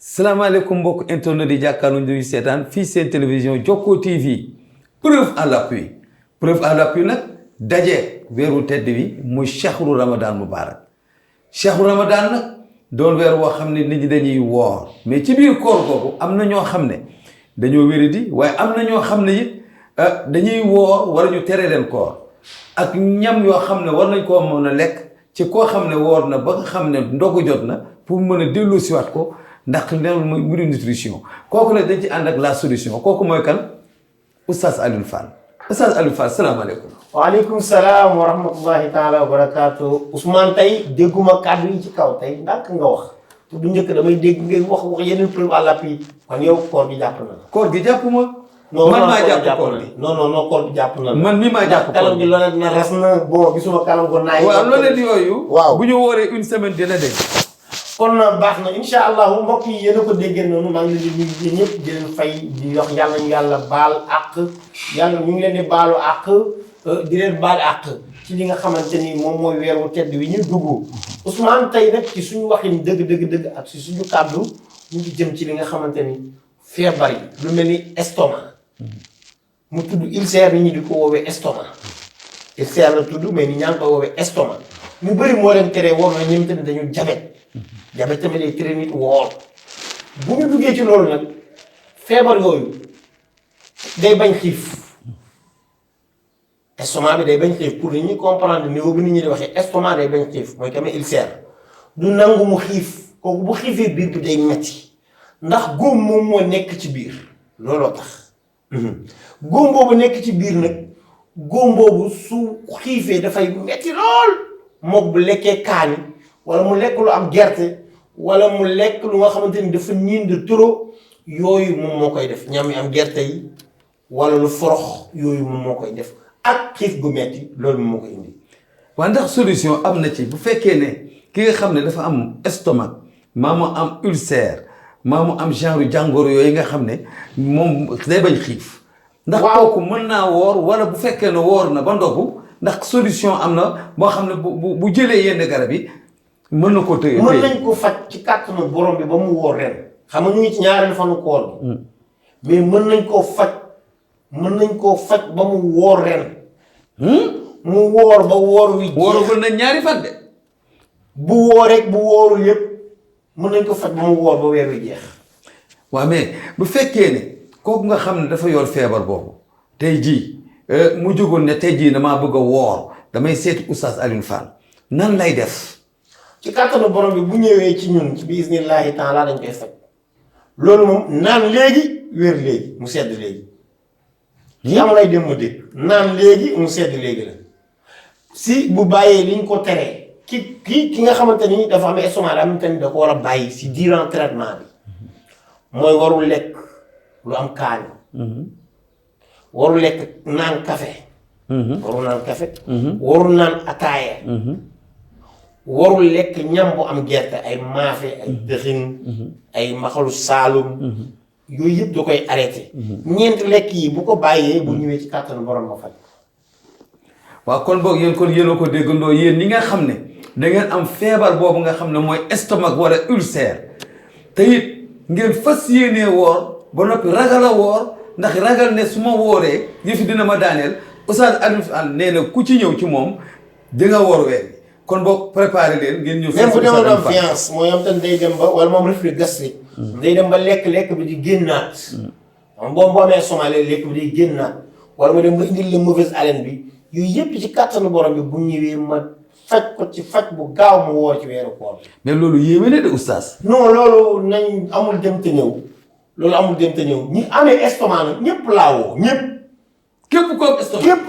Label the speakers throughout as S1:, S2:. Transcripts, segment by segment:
S1: salaamaaleykum mbokk internet di jàkkaarloo ñu seetaan fii seen télévision Jokko TV preuve à l'appui nag daje weeru tedd bi muy chahru Ramadan Mubarak chahru Ramadan nag doon weer woo xam ne nit ñi dañuy woor mais ci biir koor googu am na ñoo xam ne dañoo wéradi waaye am na ñoo xam ne it dañuy woor wala ñu tere leen koor ak ñam yoo xam ne war nañ koo mën a lekk ci koo xam ne woor na ba nga xam ne ndogu jot na pour mën a dellu siwaat ko ndax loolu mooy mbiru nutrition kooku nag dañ ci ànd ak la solution kooku mooy kan Oustaz Alioune Fall Oustaz Alioune Fall salaamaaleykum.
S2: waaleykum salaam wa rahmatullahi taala wa barakaatu Ousmane tey dégguma kàddu yi ci kaw tey ndànk nga wax te du njëkk damay dégg ngay wax yeneen preuve à l'appui kon yow koor gi jàpp na la.
S1: koor gi jàpp ma.
S2: man
S1: maa jàpp koor gi
S2: non koor gi jàpp na la.
S1: man mii maa jàpp koor gi
S2: kalam gi loolee na res na bon gisuma kalam go naay.
S1: waaw loolee yooyu.
S2: waaw
S1: bu ñu wooree une semaine dina dégg.
S2: kon baax na incha allahu mbokk yi yéen a ko déggee noonu maa ngi leen di nuyu ñëpp di leen fay di wax yàlla ñu yàlla baal àq yàlla ñu ngi leen di baalu àq di leen baal àq ci li nga xamante ni moom mooy weer wu tedd wi ñu dugg Ousmane tey nag ci suñu waxin dëgg ak ci suñu kàddu ñu ngi jëm ci li nga xamante ni feebar yi lu mel ni estomac mu tudd ulcère nit ñi di ko woowee estomac ulcère la tudd mais ni ñaa ngi ko woowee estomac ñu bëri moo leen teree woor na ñoom tamit dañu jabet tamit day tere nit woor bu ñu duggee ci loolu nag feebar yooyu day bañ xiif estomac bi day bañ xiif pour nit ñi comprendre niveau bi nit ñi di waxee estomac day bañ xiif mooy tamit ulcère du nangu mu xiif kooku bu xiifee biir bi day metti ndax góom moom moo nekk ci biir looloo tax góom boobu nekk ci biir nag góom boobu su xiifee dafay metti lool mook bu lekkee kaani wala mu lekk lu am gerte wala mu lekk lu nga xamante ni dafa niin de trop yooyu moom moo koy def ñam yi am gerte yi wala lu forox yooyu moom moo koy def ak xiif gu metti loolu moom moo koy indi.
S1: waaye ndax solution am na ci bu fekkee ne ki nga xam ne dafa am estomac maa mu am ulcère maa mu am genre jàngoro yooyu nga xam ne moom day bañ xiif. ndax kooku mën naa woor wala bu fekkee ne woor na ba ndogu ndax solution am na boo xam ne bu jëlee yenn garab yi. mën na ko tëye
S2: mën nañ ko faj ci kàttanu borom bi ba mu woor ren xam nga ñu ngi ci ñaareelu fanu koor bi mais mën nañ koo faj ba mu woor ren mu woor ba woor wi
S1: wooragul na ñaari fan de
S2: bu wooree bu woorul yëpp mën nañ ko faj ba mu woor ba weer wi jeex
S1: waaw mais bu fekkee ne kooku nga xam ne dafa yor feebar boobu tey jii mu jógoon ne tey jii damaa bëgg a woor damay seeti Oustaz Alioune Fall nan lay def
S2: ci kàttanu borom bi bu ñëwee ci ñun ci bismillahi taala dañ koy faj loolu moom naan léegi wér léegi mu sedd léegi ki am lay dem ma dégg naan léegi mu sedd léegi la si bu bàyyee li ñu ko teree ki nga xamante ni dafa am estomac am tamit da ko war a bàyyi si durant traitement bi mooy warul lekk lu am kaani warul lekk naan café warul naan ataaya warul lekk ñam bu am gerte ay maafe ay dëxin ay maxalu saalum yooyu yëpp da koy arrêté ñeenti lekk yi bu ko bàyyee bu ñëwee ci kàttanu borom ma faj
S1: waaw kon boog yéen a ko déggandoo yéen ñi nga xam ne da ngeen am feebar boobu nga xam ne mooy estomac wala ulcère te it ngeen fas yéenee woor ba noppi ragal a woor ndax ragal ne su ma wooree yëfi dina ma daaneel Oustaz Alioune Fall nee na ku ci ñëw ci moom di nga woor weer kon boog préparé leen ngeen ñëw.
S2: même bu demoon am fiance mooy am tan day dem ba wala moom reflux gastrique. day dem ba lekk bi di génnaat. xam boo amee estomac lekk bi di génnaat wala ma dem ba indil la mauvaise haleine bi yooyu yëpp ci kàttanu borom bi bu ñëwee ma faj ko ci faj bu gaaw mu woor ci weeru koor.
S1: mais loolu yéeme na de oustaz.
S2: non loolu nañ amul dem te ñëw loolu amul dem te ñëw ñi amee estomac nag ñëpp laa woo ñëpp.
S1: képp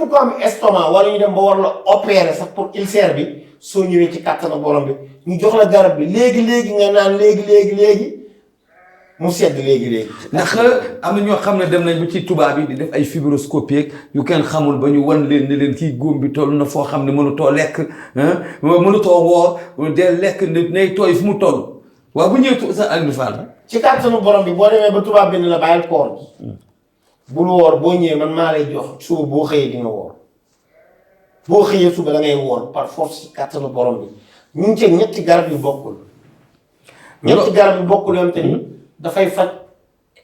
S1: ko am estomac
S2: wala ñu dem ba war la opérer sax pour ulcère bi. soo ñëwee ci kàttanu borom bi ñu jox la garab bi léegi nga naan léegi mu sedd léegi.
S1: ndax am na ñoo xam ne dem nañ ba ci tubaab yi di def ay fibroscopie yu kenn xamul ba ñu wan leen ne leen kii góom bi toll na foo xam ne mënutoo lekk mënutoo woor de lekk nay tooy fu mu toll waaw bu ñëwee Oustaz Alioune Fall
S2: ci kàttanu borom bi boo demee ba tubaab bi ne la bàyyil koor gi bul woor boo ñëwee man maa lay jox suba boo xëyee di nga woor. boo xëyee suba da ngay woor par force ci kàttanu borom bi ñu ngi ci ñetti garab yu bokkul. ñetti garab yu bokkul yoon te ni dafay faj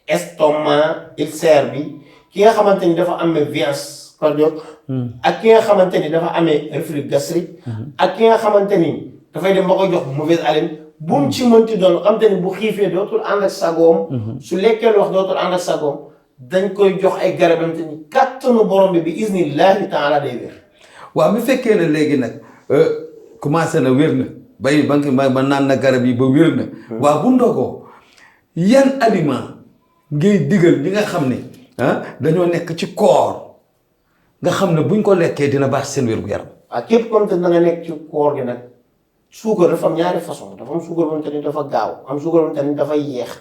S2: estomac ulcère bi ki nga xamante ni dafa amee viance cardiaque ak ki nga xamante ni dafa amee reflux gastrique ak ki nga xamante ni dafay dem ba koy jox mauvaise haleine bu mu ci mënti doon xamante ni bu xiifee dootul ànd ak sagoom su lekkee lu wax dootul ànd ak sagoom dañ koy jox ay garabam te ni kàttanu borom bi iznillahi taala day wér.
S1: waaw mi fekkee ne léegi nag commencé na wér na bay ba naan na garab yi ba wér na waaw bu ndogoo yan aliment ngay digal ñi nga xam ne dañoo nekk ci koor nga xam ne buñ ko lekkee dina baax seen wér gu yaram.
S2: waaw képp comme te da nga nekk ci koor gi nag suukar dafa am ñaari façon dafa am suukar moom te ni dafa gaaw am suukar moom te ni dafay yeex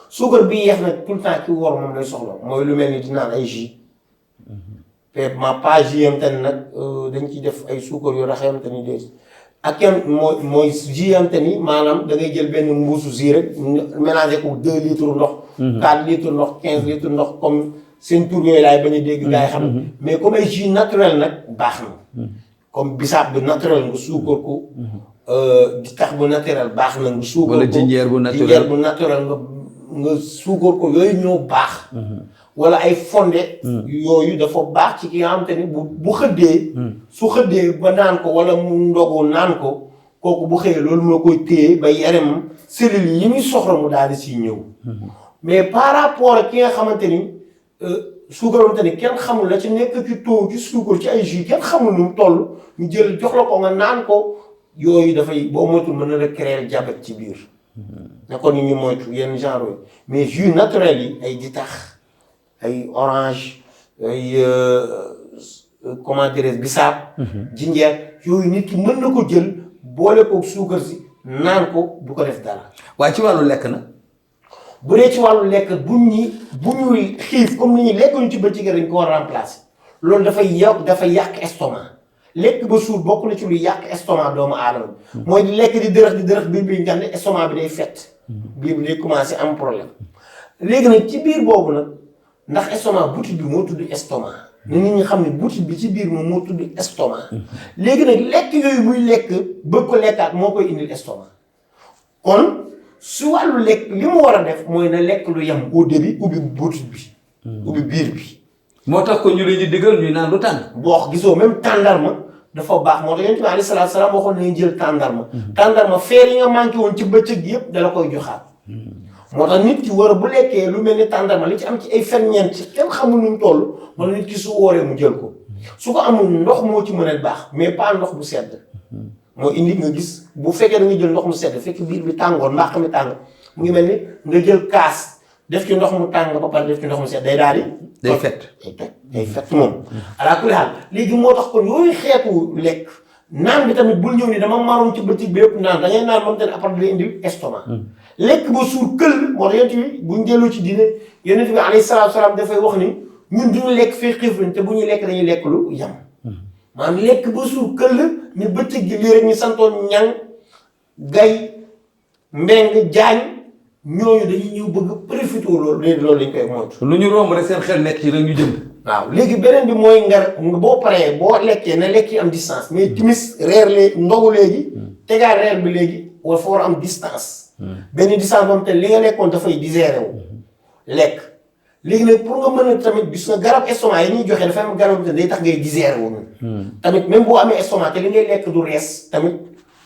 S2: suukar bi yeex nag tout le temps ki woor moom lay soxla mooy lu mel ni di naan ay jus te ma pas jus yam te ni nag dañ ciy def ay suukar yu rax yam te ni des ak kenn mooy jus yam te ni maanaam da ngay jël benn mbuusu jus rek mélangé ko 2 litres ndox 4 litres ndox 15 litres ndox comme seen tur yooyu laay bañ a dégg gaa yi xam mais comme ay jus naturel nag baax na comme bisaab bu naturel nga suukar ko di tax bu naturel baax na nga suukar ko
S1: wala jinjeer bu
S2: naturel nga suukar ko yooyu ñoo baax wala ay fonde yooyu dafa baax ci ki nga xamante ni bu xëddee su xëddee ba naan ko wala mu ndogu naan ko kooku bu xëyee loolu moo koy téye ba yaram cellules yi muy soxla mu daal di siy ñëw mais par rapport ak ki nga xamante ni suukar xamante ni kenn xamul la ci nekk ci taux ci suukar ci ay jus kenn xamul nu mu toll ñu jël jox la ko nga naan ko yooyu dafay boo moytul mën na la créer diabète ci biir ne kon ñu moytu yenn genre yi mais jus naturel yi ay ditax ay orange ay comment dirais bisaab jinjeer yooyu nit ki mën na ko jël boole kook suukar si naan ko du ko def dara.
S1: waaye ci wàllu lekk na
S2: bu dee ci wàllu lekk bu ñuy xiif comme ni ñuy lekk ñu ci bëccëg dañ ko war a remplacer loolu dafay yàq estomac lekk ba suur bokk na ci lu yàq estomac doomu aadama mooy di lekk di dërëx biir bi nga xam ne estomac bi day fett biir bi day commencé am problème léegi nag ci biir boobu nag ndax estomac butit bi moo tudd estomac na nit ñi xam ne butit bi ci biir moom moo tudd estomac léegi nag lekk yooyu muy lekk bëgg ko lekkaat moo koy indil estomac kon su wàllu lekk li mu war a def mooy na lekk lu yem au début ubbi butit bi ubbi biir bi
S1: moo tax ko ñu leen di digal ñuy naan lu tàng
S2: boo gisoo même tàndarma dafa baax moo tax yonent bi alayhi salaatu salaam waxoon nañu jël tàndarma tàndarma feer yi nga manqué woon ci bëccëg yëpp dala koy joxaat moo tax nit ki war a bu lekkee lu mel ni tàndarma li ci am ci ay ferñeent kenn xamul nu mu toll wala nit ki su wooree mu jël ko su ko amul ndox moo ci mën a baax mais pas ndox bu sedd moo indi nga gis bu fekkee da nga jël ndox mu sedd fekk biir bi tàngoor mbaax mi tàng mu ngi mel ni nga jël kaas def ci ndox mu tàng ba pare def ci ndox mu sedd day daal di
S1: day fett
S2: day fett moom alaa kulli haal léegi moo tax kon yooyu xeetu lekk naan bi tamit bul ñëw ni dama maroon ci bëccëg bi yëpp naan da ngay naan moom tamit après da lay indil estomac lekk ba suur këll moo tax yonent bi buñ delloo ci diine yonent bi alayhi salaatu salaam dafay wax ni ñun duñu lekk fii xiif lañ te bu ñuy lekk dañuy lekk lu yam maanaam lekk ba suur këll ni bëccëg gi lii rek ñu santoon ñang gay mbeng jaañ ñooñu dañuy ñëw bëgg profité loolu léegi loolu dañ koy moytu
S1: lu ñu romb rek seen xel nekk ci rek ñu jënd
S2: waaw léegi beneen bi mooy nga boo paree boo lekkee na lekk yi am distance mais timis reer léegi ndogu léegi tegaat reer bi léegi fa war a am distance benn distance moom te li nga lekkoon dafay digéré wu lekk léegi nag pour nga mën a tamit gis nga garab estomac yi ñuy joxe dafa am garab te day tax ngay digéré wu tamit même boo amee estomac te li ngay lekk du rees tamit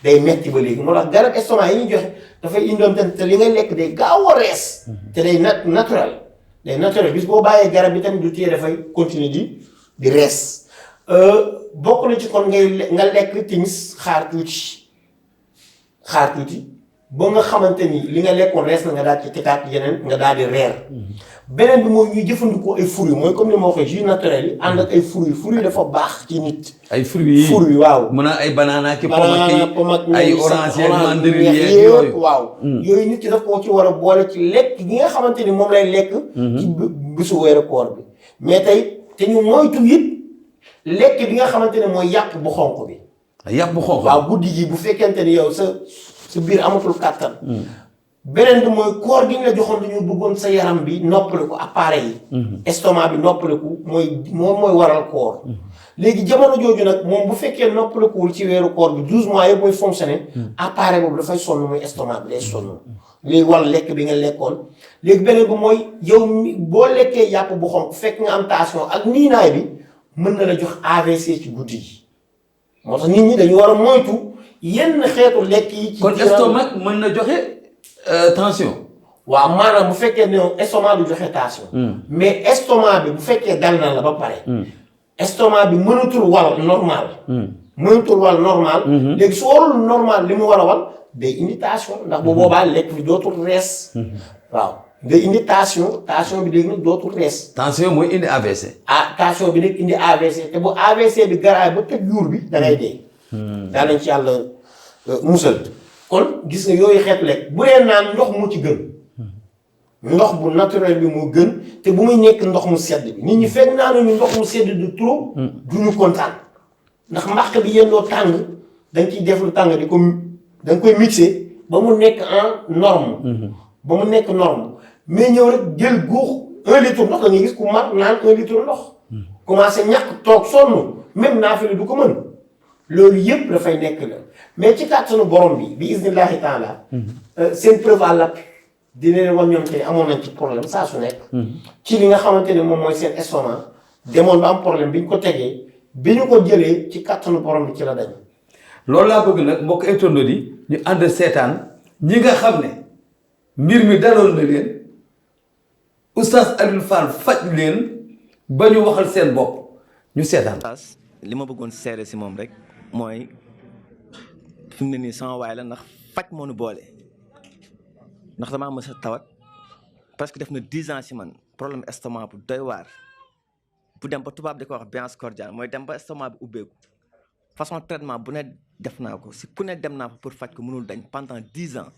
S2: day metti ba léegi moo tax garab estomac yi ñuy joxe dafay indoom te li ngay lekk day gaaw a rees te day naturel day naturel bis boo bàyyee garab bi tamit du téye dafay continuer di rees bokk na ci kon nga lekk timis xaar tuuti ba nga xamante ni li nga lekkoon rees na nga daal ci tegaat yeneen nga daal di reer beneen bi mooy ñuy jëfandikoo ay fruits mooy comme ni ma waxee jus naturel yi ànd ak ay fruits dafa baax ci nit.
S1: ay fruits
S2: waaw.
S1: mën a ay banana ki
S2: pomme ak
S1: ay orange yeeg mandarine yeeg yooyu
S2: waaw. yooyu nit ki daf koo ci war a boole ci lekk gi nga xamante ni moom lay lekk. ci bisu weeru koor bi. mais tey te ñu moytu it lekk bi nga xamante ne mooy yàpp bu xonq bi.
S1: yàpp bu xonq
S2: waaw guddi gi bu fekkente ni yow sa biir amatul kàttan. beneen bi mooy koor gi ñu la joxoon dañoo bëggoon sa yaram bi noppaliku appareil yi. estomac bi noppaliku moom mooy waral koor. léegi jamono jooju nag moom bu fekkee noppalikuwul ci weeru koor bi 12 mois yëpp mooy fonctionner. appareil boobu dafay sonn muy estomac bi day sonn. léegi wala lekk bi nga lekkoon léegi beneen bi mooy yow mi boo lekkee yàpp bu xonk fekk nga am tension ak niinaay bi mën na la jox AVC ci guddi gi. moo tax nit ñi dañu war a moytu yenn xeetu lekk yi. ci
S1: kon estomac mën na joxe tension.
S2: waaw maanaam bu fekkee ne estomac du joxe tension. mais estomac bi bu fekkee dal na la ba pare. estomac bi mënatul wal normal. mënatul wal normal. léegi su warul normal li mu war a wal day indi tension ndax bu boobaa lekk bi dootul rees. waaw day indi tension bi léegi nag dootul rees.
S1: tension mooy indi AVC.
S2: tension bi nag indi AVC te bu AVC bi garaay ba tëj yuur bi da ngay dee. daa nañ ci yàlla musal. kon gis nga yooyu xeet lekk bu dee naan ndox mu ci gën. ndox bu naturel bi moo gën te bu muy nekk ndox mu sedd bi nit ñi fekk naanuñu ndox mu sedd du trop. duñu kontaan ndax mbàq bi yendoo tàng dañ ciy def lu tàng di ko da nga koy mixé ba mu nekk en norme. ba mu nekk norme mais ñëw rek jël guux 1 litre ndox da ngay gis ku mar naan 1 litre ndox. commencé ñàkk toog sonn même naafila du ko mën loolu yëpp dafay nekk la mais ci kàttanu borom bi iznillahi taala seen preuve à l'appui dina leen wax ñoom te amoon nañ ci problème saa su nekk. ci li nga xamante ne moom mooy seen estomac demoon ba am problème bi ñu ko tegee bi ñu ko jëlee ci kàttanu borom bi ci la dañ.
S1: loolu laa bëgg nag mbokk internautes yi ñu ànd seetaan ñi nga xam ne mbir mi daloon na leen oustaz Alioune Fall faj leen ba ñu waxal seen bopp ñu seetaan.
S3: li ma bëggoon seere si moom rek mooy fi mu ne nii sama waay la ndax faj moo nu boole ndax damaa mës a tawat parce que def na 10 ans si man problème estomac bu doy waar bu dem ba tubaab di ko wax béance cordiale mooy dem ba estomac bi ubbeeku façon traitement bu ne def naa ko si ku ne dem naa fa pour faj ko mënul dañ pendant 10 ans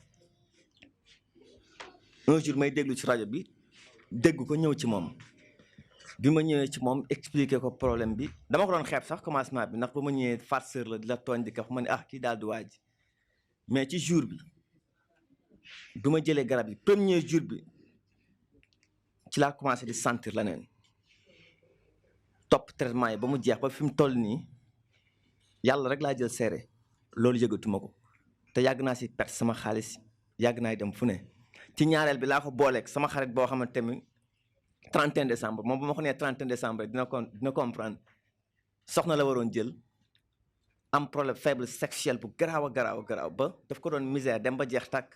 S3: un jour may déglu ci rajo bi dégg ko ñëw ci moom bi ma ñëwee ci moom expliqué ko problème bi dama ko doon xeeb sax commencement bi ndax ba ma ñëwee farceur la di la tooñ di ko ma ne kii daal di waaj mais ci jour bi ma jëlee garab yi premier jour bi ci laa commencé di sentir leneen topp traitement yi ba mu jeex ba fi mu toll nii yàlla rek laa jël seere loolu yëgatuma ko te yàgg naa si perte sama xaalis yàgg naa dem fu ne ci ñaareel bi laa ko booleeg sama xarit boo xamante ni 31 décembre moom bu ma ko nee 31 décembre dina comprendre soxna la waroon jël am problème faible sexuel bu garaaw a garaaw ba daf ko doon misère dem ba jeex tàkk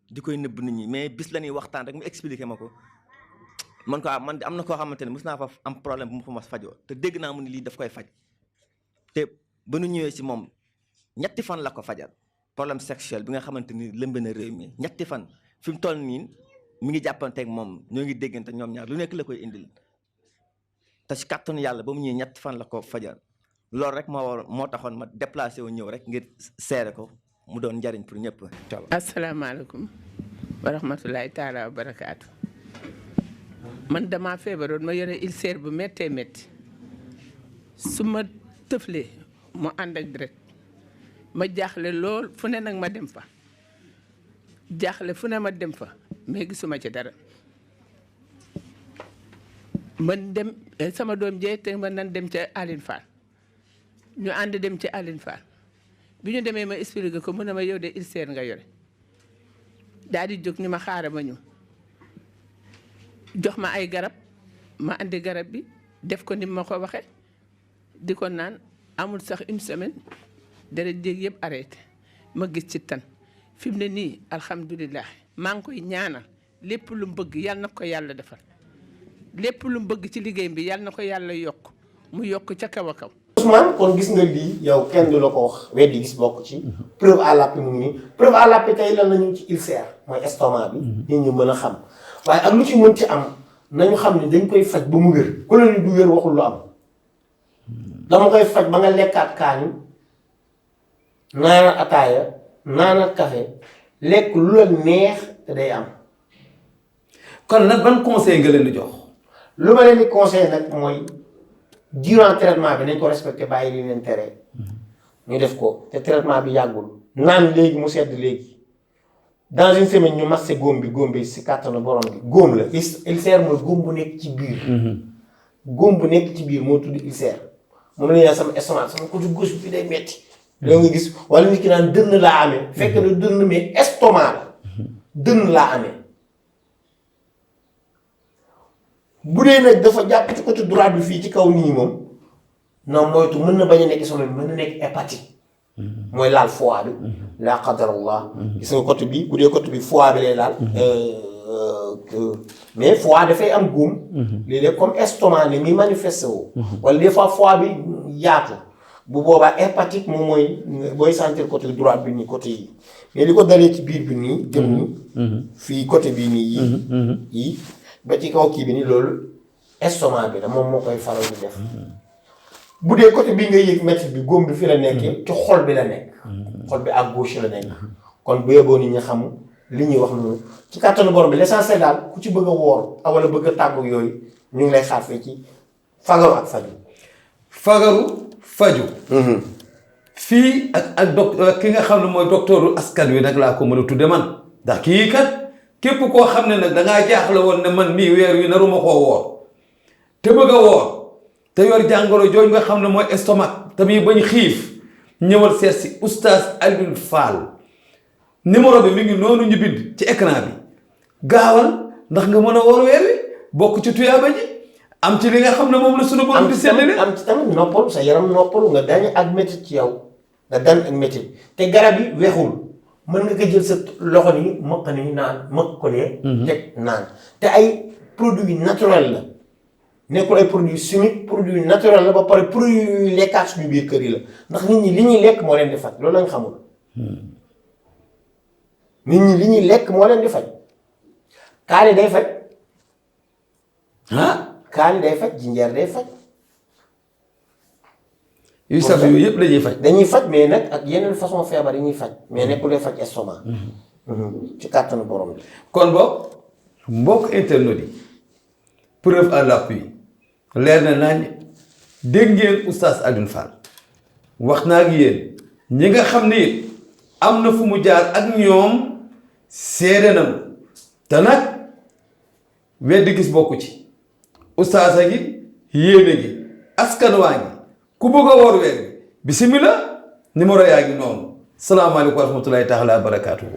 S3: di koy nëbb nit ñi mais bis la ñuy waxtaan rek mu expliqué ma ko man ko man am na koo xamante ne mos naa fa am problème bu ma fa mas fajoo te dégg naa mu ne lii daf koy faj te ba nu ñëwee si moom ñetti fan la ko fajal problème sexuel bi nga xamante ni lëmbe na réew mi ñetti fan fi mu toll nii mi ngi jàppanteeg moom ñoo ngi déggante ñoom ñaar lu nekk la koy indil te si kàttanu yàlla ba mu ñëwee ñetti fan la ko fajal loolu rek moo taxoon ma déplacé wu ñëw rek ngir seere ko mu doon njariñ pour ñëpp.
S4: asalaamaaleykum wa rahmatulahi taala wa barakaatu. man damaa feebaroon ma yore ulcère bu méttee métti su ma tëflee mu ànd ak deret ma jaaxle lool fu ne nag ma dem fa jaaxle fu ne ma dem fa mais gisuma ci dara man dem sama doom jee te ma nan dem ca Aline Fall ñu ànd dem ci Aline Fall bi ñu demee ma expliqué ko mu ne ma yow de ulcère nga yore daal di jóg ni ma xaaral ma ñëw jox ma ay garab ma andi garab bi def ko ni ma ko waxee di ko naan amul sax une semaine deret jéeg yëpp arrêté ma gis ci tan fi mu ne nii alhamdulilah maa ngi koy ñaanal lépp lu mu bëgg yal na ko yàlla defal lépp lu mu bëgg ci liggéey bi yal na ko yàlla yokk mu yokk ca kaw a kaw.
S2: Ousmane kon gis nga lii yow kenn du la ko wax weddi gis bokk ci preuve à l'appui mu ngi nii preuve à l'appui tey lan nañu ci ulcère mooy estomac bi nit ñi mën a xam waaye ak lu ci mën ci am nañu xam ne dañ koy faj ba mu wér ku la ni du wér waxul lu am dama koy faj ba nga lekkaat kaani naanaat ataaya naanaat café lekk lu la neex te day am.
S1: kon nag ban conseil nga leen di jox.
S2: lu ma leen di conseil nag mooy durant traitement bi nañ ko respecté bàyyi li leen tere ñu def ko te traitement bi yàggul naan léegi mu sedd léegi dans une semaine ñu masse góom bi si kàttanu borom bi góom la ulcère mooy góom bu nekk ci biir. góom bu nekk ci biir moo tudd ulcère moom la ñu naan sama estomac sama côté gauche bi day metti. da nga gis wala nit ki naan dënn laa amee. fekk na dënn mais estomac la. dënn laa amee. bu dee nag dafa jàpp ci côté droit bi fii ci kaw nii moom non moytu mën na bañ a nekk estomac bi mën na nekk hépatique. mooy laal foie bi. laa qadarallah. gis nga côté bi bu dee côté bi foie bi lay laal. mais foie dafay am góom. léeg-léeg comme estomac ni muy manifesté woo. wala des fois foie bi yaatu. bu boobaa hépatique moom mooy booy sentir côté droit bi nii côté yi mais li ko dalee ci biir bi nii. jëm nii. fii côté bii nii yii. ba ci kaw kii bi nii loolu estomac bi la moom moo koy faral di def. bu dee côté bii ngay yëg métti bi góom bi fi la nekkee ci xol bi la nekk. xol bi à gauche la nekk. kon bu yeboo nit ñi xam li ñuy wax noonu ci kàttanu borom bi l'essentiel daal ku ci bëgg a woor wala bëgg a tàggu yooyu ñu ngi lay xaar fii ci fagaru ak faju.
S1: fagaru faju. fii ak ki nga xam ne mooy docteuru askan wi nag laa ko mën a tudde man ndax kii kat képp koo xam ne nag dangaa jaaxle woon ne man mii weer wi naruma koo woor te bëgg a woor te yor jàngoro jooju nga xam ne mooy estomac tamit bañ xiif ñëwal seet si oustaz Alioune Fall numéro bi mi ngi noonu ñu bind ci écran bi gaawal ndax nga mën a woor weer wi bokk ci tuyaaba ji am ci li nga xam ne moom la sunu borom di séddale
S2: am ci tamit noppalu sa yaram noppalu nga dañ ak métit ci yow nga dan ak métit te garab yi weexul mën nga ko jël sa loxo nii mëq nii naan mëq ko lee teg naan te ay produits naturels la nekkul ay produits chimiques produits naturels la ba pare produits yuy lekkaat suñu biir kër yi la ndax nit ñi li ñuy lekk moo leen di faj loolu lañ xamul nit ñi li ñuy lekk moo leen di faj kaani day faj kaani day faj jinjeer day faj
S1: yu saf yooyu yëpp dañuy faj
S2: dañuy faj mais nag ak yeneen façon feebar yi ñuy faj mais nekkul day faj estomac ci kàttanu borom bi
S1: kon boog mbokk internet yi preuve à l'appui leer na nañ dégg ngeen oustaz Alioune Fall wax naa ak yéen ñi nga xam ni am na fu mu jaar ak ñoom seede nañu te nag weddi gis bokku ci oustaz a gi yéene gi askan waa ngi ku bëgg a woor weer bi bismillah numéro yaa ngi noonu salaamaaleykum wa rahmatullahi taala wa barakaatuhu